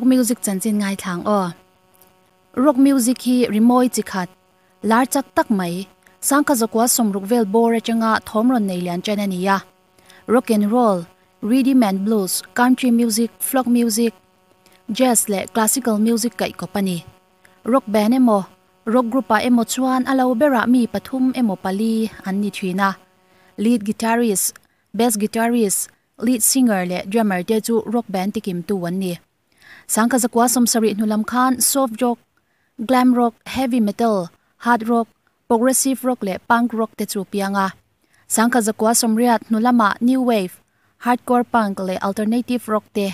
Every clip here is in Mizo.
Rock music chanchin ngaithlang aw. Rock music hi rimawi chi khat, lar chak tak mai, sangkha zakua sawmruk vel bawr atanga thawm rawn nei lian chen a ni a. Rock and roll, rhythm and blues, country music, folk music, jazz leh classical music kaihkawp a ni. Rock band emaw, rock group ah emaw chuan a lo berah mi pathum emaw pali an ni thin a. Lead guitarist, bass guitarist, lead singer leh drummer te chu rock band tikimtu an ni. Sangkha zakua sawmsarih hnulam khan soft rock, glam rock, heavy metal, hard rock, progressive rock leh punk rock te chu piang a. Sangkha zakua sawmriat hnulamah new wave, hardcore punk leh alternative rock te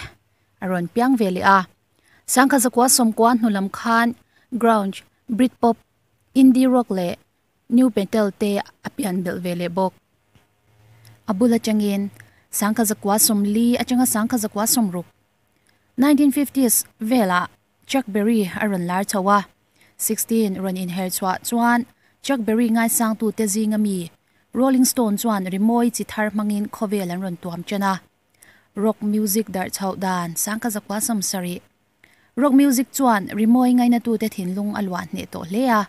a rawn piang ve leh a. Sangkha zakua sawmkua hnulam khan grunge, britpop, indie rock leh nu metal te a pian belh ve leh bawk. A bul atangin sangkha zakua sawmli atanga sangkha zakua sawmruk, 1950s, velah Chuck Berry a rawn lar chho a. 16 rawn inher chhuah chuan Chuck Berry ngaisangtute zinga mi Rolling Stone chuan rimawi chi thar hmangin khawvel an rawn tuam chen a. Rock music darh chhoh dan sangkha zakua sawmsarih. Rock music chuan rimawi ngainatute thinlung a luah hneh tawh hle a.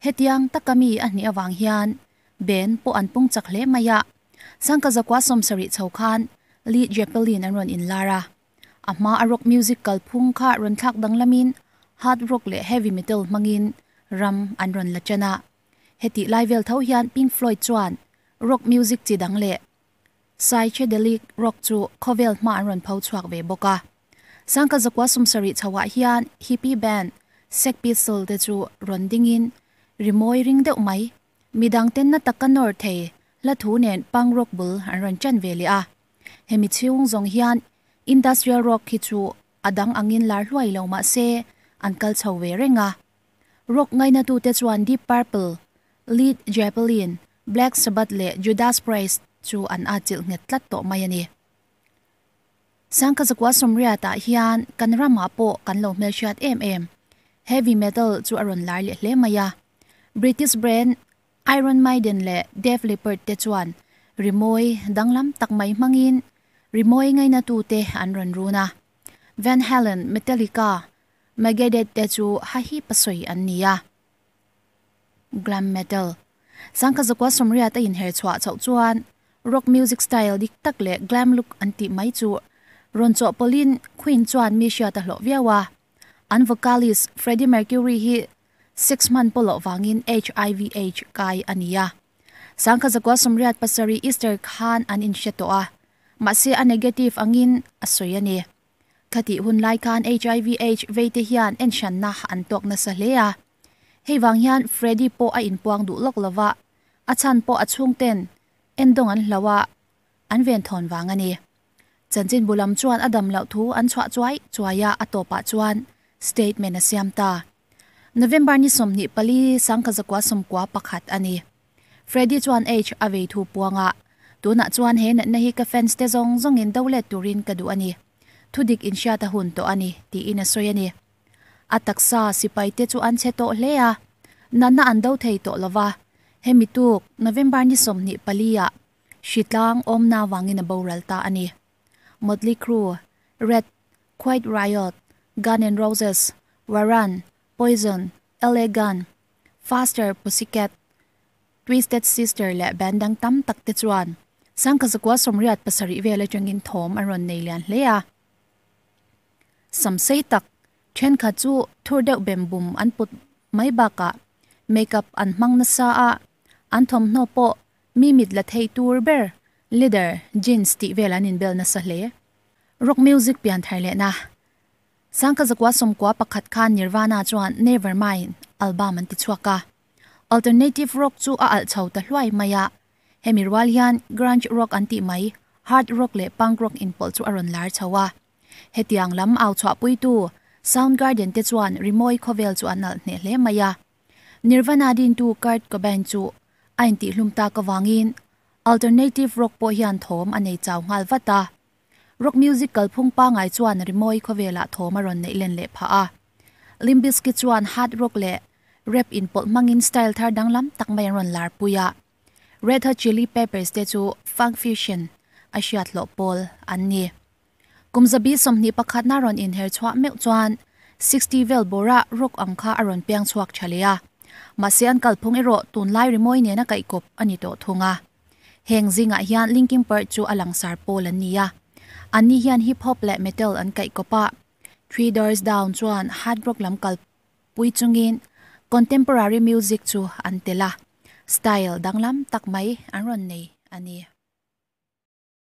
Hetiang taka mi a hnih avang hian band pawh an pung chak hle mai a. Sangkha zakua sawmsarih chho khan Led Zeppelin an rawn inlar a. A hma a rock music kalphung kha rawn thlak danglamin hard rock leh heavy metal hmangin ram an rawn la chen a. Hetih lai vel tho hian Pink Floyd chuan rock music chi dang leh psychedelic rock chu khawvel hma an rawn pho chhuak ve bawk a. Sangka zakua sumsarih chhoah hian hippie band Sex Pistols te chu rawn dingin rimawi ring deuh mai, midang ten na taka nawr thei hla thu nen punk rock bul an rawn chen ve leh a. Hemi chhung zawng hian industrial rock hi chu a dang angin lar hluai lo mah se an kal chho ve reng a. Rock ngainatute chuan Deep Purple, Led Zeppelin, Black Sabbath leh Judas Priest chu an atchilh nghet tlat tawh mai a ni. Sangkha zakua sawmriatah hian kan ramah pawh kan lo hmelhriat em em heavy metal chu a rawn lar leh hle mai a. British brand Iron Maiden leh Def Leppard te chuan rimawi danglam tak mai hmangin rimawi ngainatute an rawn run a. Van Halen, Metallica, Megadeth te chu hahi pasawi an ni a. Glam metal. Sangkha zakua sawmriat a inher chhuah chhoh chuan rock music style dik tak leh glam look an tih mai chu rawn chawhpawlhin Queen chuan mi hriat a hlawh viau a. An vocalist Freddie Mercury hi sex hman pawlawh vangin HIV-Aids kai a ni a. Sangkha zakua sawmriat pasarih Easter khan an inhre tawh a, mahse a negative angin a sawi a ni. Khatih hun lai khan HIV Aids veite hian enhranna an tawk nasa hle a. Hei vang hian Freddie pawh a inpuang duh lawk lova, a chhan pawh a chhungten endawng an hlo a, an venthawn vang a ni. Chanchinbu lam chuan a dam loh thu an chhuah chuai chuai a, a tawpah chuan statement a siam ta. November ni 24 sangkha zakua sawmkua pakhat a ni. Freddie chuan Aids a vei thu puang a, Tunah chuan he natna hi ka fans te zawng zawngin do let turin ka duh a ni. Thudik inhriat a hun tawh a ni, tiin a sawi a ni. A taksa sipai te chu an chhe tawh hle a, natna an do thei tawh lo va. Hemi tuk, November ni 24 ah hritlang awmna vangin a boral ta a ni. Motley Crue, Red, Quiet Riot, Gun N Roses, Warren, Poison, LA Gun, Faster Pussycat, Twisted Sister leh band dang tam tak te chuan sangkha zakua 87 vel atangin thawm an rawn nei lian hle a. Sam sei tak thenkhat chu thur deuh bem bum an put mai bakah makeup an hmang nasa a, an thawmhnaw pawh mi mit la thei tur ber leather jeans tih vel an inbel nasa hle. Rock music pian thar lehna sangkha zakua 91 khan Nirvana chuan Nevermind album an ti chhuak a. Alternative rock chu a alh chho ta hluai mai a, hemi rual hian grunge rock an tih mai, hard rock leh punk rock inpawlh chu a rawn lar chho a. Hetiang lam au chhuahpuitu Soundgarden te chuan rimawi khawvel chu an alh hneh hle mai a. Nirvana dintu Kurt Cobain chu a intihhlum tak avangin alternative rock pawh hian thawm a nei chau nghal vat a. Rock music kalphung pangai chuan rimawi khawvelah thawm a rawn neih len leh phah a. Limp Bizkit chuan hard rock leh rap inpawlh hmangin style thar danglam tak mai an rawn lar pui a. Red Hot Chili Peppers te chu funk fusion a hriat hlawh pawl an ni. Kum 21na rawn inher chhuah meuh chuan 60 vel bawrah rock ang kha a rawn piang chhuak tha leh a. Mahse an kalphung erawh tunlai rimawi nena kaihkawp a ni tawh thung a. Heng zingah hian Linkin Park chu a langsar pawl an ni a. Anni hian hip hop leh metal an kaihkawp a. Three Doors Down chuan hard rock lam kalpui chungin contemporary music chu an tel a. Style danglam tak mai an rawn nei a ni.